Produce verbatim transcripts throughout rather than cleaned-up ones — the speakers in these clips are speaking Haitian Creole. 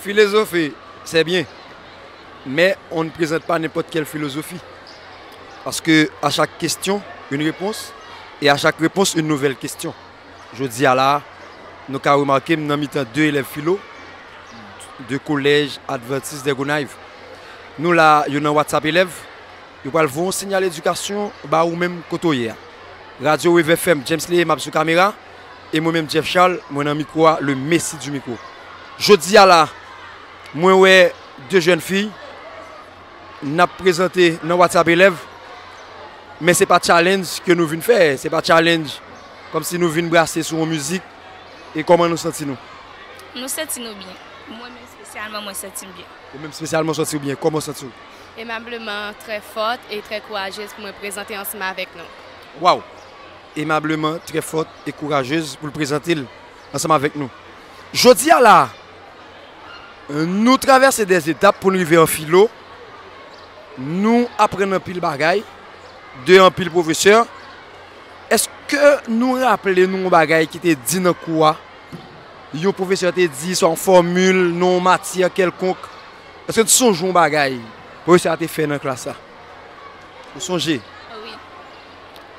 Philosophie, c'est bien, mais on ne présente pas n'importe quelle philosophie. Parce que à chaque question, une réponse, et à chaque réponse, une nouvelle question. Jodi a la, nou ka remake m nan mitan de elèv filo de Collège Adventiste des Gonaïves. Nou la, yo nan WhatsApp elèv, yo pral voye yon sinyal edikasyon ba ou menm kote w ye a. Radio Wave F M, James Leye, m ap sou kamera, e mwen menm, Jeff Charles, mwen nan mikwo a, le Messi du micro. Jodi a la, mwen wè de jèn fi, n ap prezante nan WhatsApp elèv, men se pa challenge ke nou vin fè, se pa challenge kòmsi nou vin brase sou yon mizik. E kòman nou santi nou? Nou santi nou byen. Mwen menm espesyalman, mwen santi m byen. Ou menm espesyalman, w santi w byen? Kòman w santi w? Aimablement très forte et très courageuse pou mwen prezante ansanm avèk nou. Waw! Aimablement très forte et courageuse pou l prezante l ansanm avèk nou. Jodi a la, nou travèse dè etap pou n rive an filo. Nou aprann anpil bagay de anpil pwofesè. Èske nou raple nou yon bagay ki te di nan kou a? Yon pwofesè te di swa yon fòmil nan yon matyè kèlkonk. Èske n sonje yon bagay pwofesè a te fè nan klas la? Ou sonje? Wi.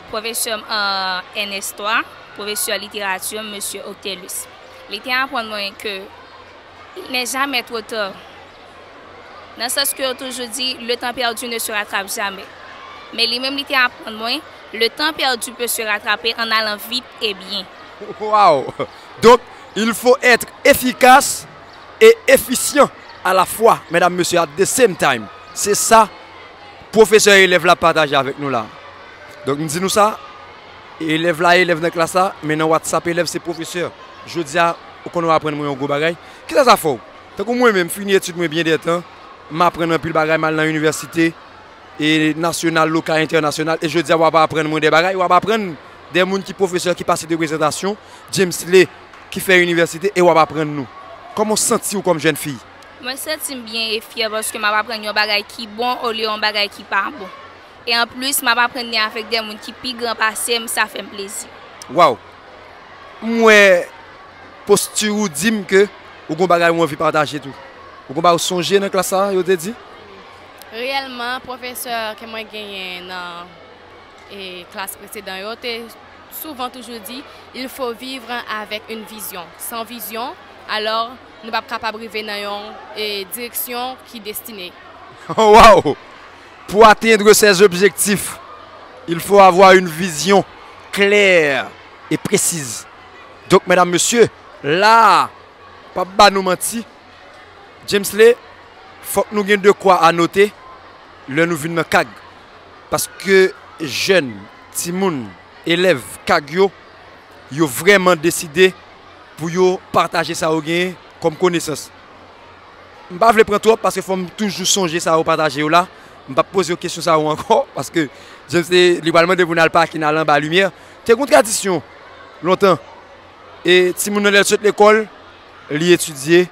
Pwofesè m an N S twa, pwofesè literati, mesye Octelus. Li te aprann mwen ke il n'est jamais trop tard. Nan sans ke yo toujou di, le temps perdu ne se rattrape jamais. Men li menm, li te aprann mwen, le temps perdu peut se rattraper en allant vite et bien. Waw! Donk, il faut être efficace et efficient à la fois, mesdames, messieurs, at the same time. Se sa pwofesè elèv la pataje avèk nou la. Donk, m di nou sa, elèv la, elèv nan klas la, men nan WhatsApp, elèv se pwofesè. Jodi a, ou konn w aprann mwen yon gwo bagay. Kisa sa fè w? Tankou mwen menm, fini etid mwen byen dè tan, m aprann anpil bagay, m al nan inivèsite, e nasyonal, lokal, entènasyonal, e jodi a, w ap aprann mwen de bagay, w ap aprann de moun ki pwofesè, ki pase de prezantasyon, James Lay, ki fè inivèsite, e w ap aprann nou. Kòman w santi w kòm jèn fi? Mwen santi m byen e fyè paske m ap aprann yon bagay ki bon olye yon bagay ki pa bon. E anplis, m ap aprann li avèk de moun ki pi gran pase m, sa fè m plezi. Waw! M wè posti ou di m ke ou gon bagay ou anvi pataje tou. Ou gon bagay ou sonje nan klas sa a, yo te di? Reyèlman, pwofesè ke mwen genyen nan e klas presedan yo te souvan toujou di, il faut vivre avec une vision. Sans vision, alors, nou p ap kapab rive nan yon e, direksyon ki destine. Waw! Pour atteindre ses objectifs, il faut avoir une vision claire et précise. Donk, medam, mesye, la, p ap ba nou manti, James Lay, fòk nou gen dekwa anote lè nou vin nan kag. Paske jèn, timoun, elèv kag yo, yo vrèman deside pou yo pataje sa yo genyen kòm konesans. M pa vle pran twòp paske fò m toujou sonje sa yo pataje yo la. M p ap poze yo kesyon sa yo ankò paske James Lay, li pral mande pou n al pake, n al anba limyè. Te gen yon tradisyon lontan. E timoun nan lè l sot lekòl, li etidye.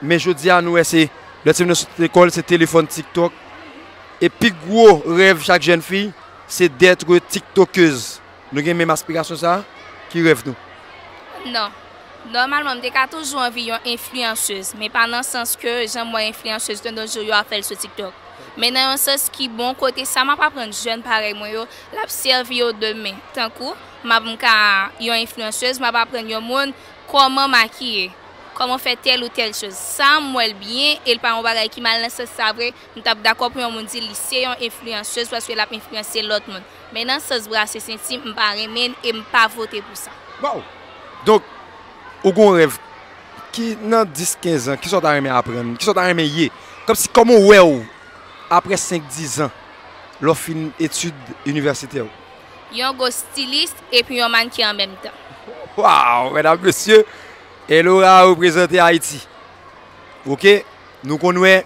Men jodi a, nou wè se, lè timoun nan sot lekòl, se telefòn, TikTok. E pi gwo rèv chak jèn fi, se d'être tiktokeuse. Nou gen menm aspirasyon sa a? Ki rèv nou? Non. Nòmalman, m te ka toujou anvi yon enfliyansez, men pa nan sans ke jan m wè enfliyansez de nos jours yo ap fè l sou TikTok. Men nan yon sans ki bon, kote sa m ap aprann jèn parèy mwen yo, l ap sèvi yo demen. Tankou, m ap m ka yon enfliyansez, m ap aprann yon moun kòman makiye, kòman fè tèl ou tèl choz. Sa m wè l byen, e l pa yon bagay ki mal nan sans sa vre, m t ap dakò pou yon moun di li se yon enfliyansez paske l ap enfliyanse lòt moun. Men nan sans brase senti, m pa renmen l e m pa vote pou sa. Waw! Donk, ou gon rèv ki nan dis, kenz an, kisa w ta renmen aprann? Kisa w ta renmen ye? Kòmsi, kòman w wè w apre senk, dis an, lè w fin etid inivèsitè w? Yon gwo stilis epi yon mannken an menm tan. Waw, medam, mesye, Elora reprezante Ayiti. Oke, nou konn wè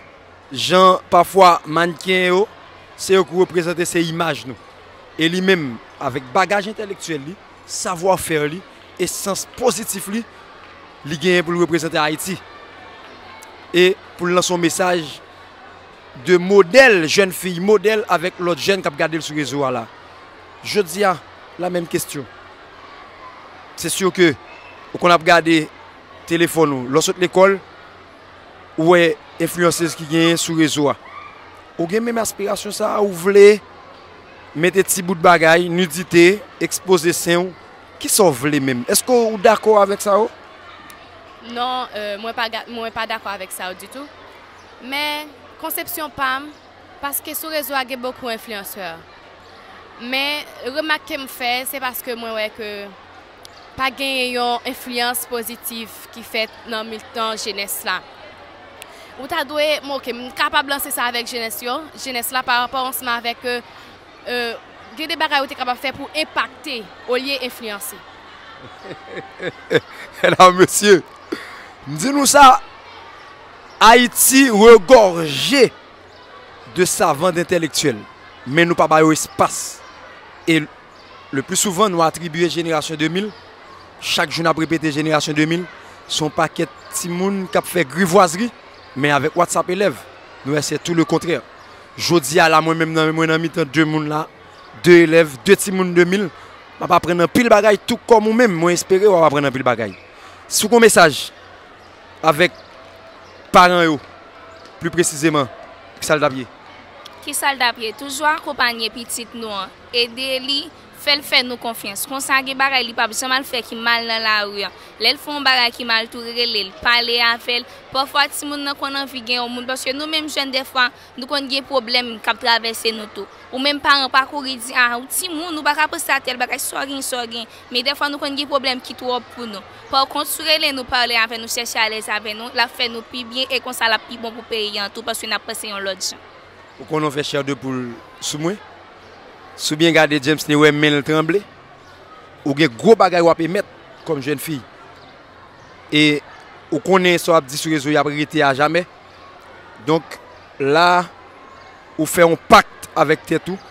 jan pafwa mannken yo, se yo ki reprezante, se imaj nou. E li menm, avèk bagaj entèlektyèl li, savwa fè li, e sans pozitif li, li genyen pou l reprezante Ayiti. E pou l lanse yon mesaj de modèl, jèn fi modèl avèk lòt jèn k ap gade l sou rezo a la. Jodi a, la menm kesyon. Se si ke ou konn ap gade telefòn ou lè w sot lekòl, Ou wè enfliyansez ki genyen sou rezo a. Ou gen menm aspirasyon sa a, ou vle mete ti bout bagay, nidite, ekspoze sen w. Kisa w vle menm? Èske w dakò avèk sa yo? Non, euh, mwen pa, ga- mwen pa dakò avèk sa yo ditou. Men, konsepsyon pa m, paske sou rezo a gen bokou enfliyansè. Men, remak ke m fè, se paske mwen wè ke pa genyen yon enfliyans pozitif ki fèt nan mitan jenès la. Ou ta dwe, m, ok, m kapab lanse sa avèk jenès yo, jenès la pa rapò ansanm avèk, euh, euh, gen de bagay ou te kapab fè pou enpakte olye enfliyanse. Medam, mesye, m di nou sa, Ayiti regòje de savan, d'entèlektyèl, men nou pa ba yo espas. E le pli souvan, nou atribye jenerasyon de mil, chak jou n ap repete jenerasyon de mil, se yon pakèt timoun k ap fè grivwazri, men avèk WhatsApp elèv, nou wè se tou le kontrè. Jodi a la, mwen menm nan, mwen nan mitan de moun la, de elèv, de timoun de mil, m ap aprann anpil bagay tou kòm ou menm, mwen espere w ap aprann anpil bagay. Si w gen yon mesaj avèk paran yo, pli presizeman, kisa l t ap ye? Kisa l t ap ye? Toujou akonpanye pitit nou an, ede li, fè l fè nou konfyans. Konsa gen bagay li p ap janm al fè ki mal nan lari an. Lè l fè yon bagay ki mal tou, rele l, pale avè l. Pafwa timoun nan konn anvi gen yon moun, paske nou menm jèn dèfwa, nou konn gen pwoblèm k ap travèse nou tou. Ou menm paran pa kouri di, a, ou timoun, ou pa ka panse a tèl bagay, sa w gen, sa w gen. Men dèfwa nou konn gen pwoblèm ki twòp pou nou. Pakont, si w rele nou, pale avè nou, chèche alèz avè nou, l ap fè nou pi byen e konsa l ap pi bon pou peyi an tou, paske n ap panse yon lòt jan. Ou konnen w fè chair de poule sou mwen? Si w byen gade Jamesley, wè men l tranble. Ou gen gwo bagay w ap emèt kòm jèn fi. E ou konnen sa w ap di sou rezo y ap rete a jamè. Donk, la, ou fè yon pakt avèk tèt ou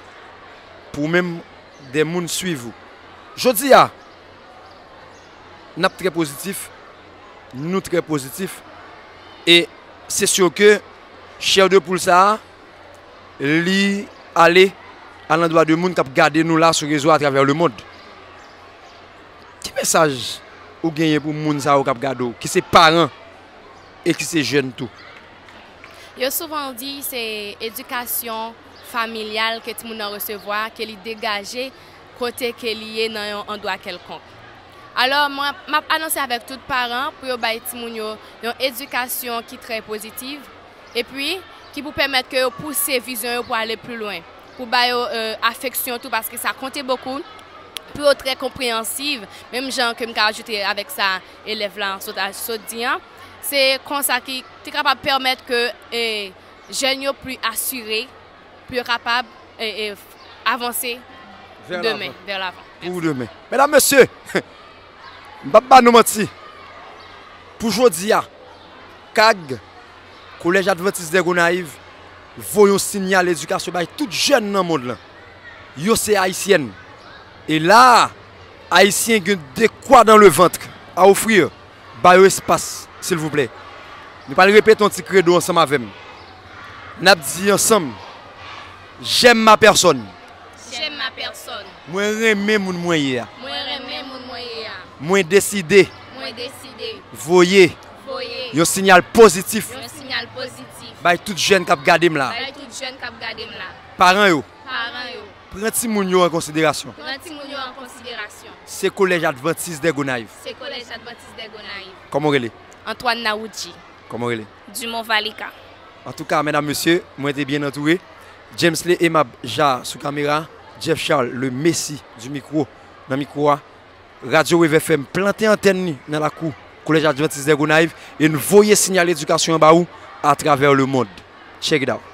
pou menm de moun swiv ou. Jodi a, n ap trè pozitif, nou trè pozitif, e se si ke chair de poule sa a, li ale a landwa de moun k ap gade nou la sou rezo atravè lemonn. Ki mesaj ou genyen pou moun sa yo k ap gade w, ki se paran e ki se jèn tou? Yo souvan di se edikasyon familyal ke timoun nan resevwa, ke li degaje kote ke li ye nan yon andwa kèlkonk. Alò, mwen, m ap anonse avèk tout paran pou yo bay timoun yo yon edikasyon ki trè pozitiv, epi ki pou pèmèt ke yo pouse vizyon yo pou ale pli lwen, pou ba yo, euh, afeksyon tou, paske sa konte bokou, pou yo trè konpreyansiv, menm jan ke m ka ajoute avèk sa elèv la sot, sot di an, se konsa ki te kapab pèmèt ke, eh, jèn yo pli asire, pou yo kapab, eh, eh, avanse demen, vè lavan. Pou demen. Medam, mesye, m p ap ba nou manti. Pou jodi a, kag, Kolèj Advantis dè Gonayiv voye yon sinyal edikasyon bay tout jèn nan mond lan. Yo se ayisyèn. E la, Ayisyen gen de quoi dans le ventre à offrir. Ba yo espas, silvouplè. Nou pral repete yon ti kredo ansanm avè m. N ap di ansanm, J'aime ma personne. J'aime ma personne. Mwen renmen moun mwen ye a. Mwen renmen moun mwen ye a. Mwen deside Mwen deside voye voye yon sinyal pozitif yon sinyal pozitif bay tout jèn k ap gade m la. Bay tout jèn k ap gade m la. Paran yo, Paran yo, pran timoun yo an konsiderasyon. Pran timoun yo an konsiderasyon. Se Kolèj Advantis dè Gonayiv. Se Kolèj Advantis dè Gonayiv. Kòman w rele? Antoine Naoudji. Kòman w rele? Dumont Valika. Antouka, medam, mesye, mwen te byen antoure. Jamesley Aimable Ja sou kamera, Jeff Charles, le Messi du micro, nan mikwo a. Radio Wave F M plante antèn li nan lakou Kolèj Advantis dè Gonayiv e n voye sinyal edikasyon an ba ou atravè lemonn. Check it out.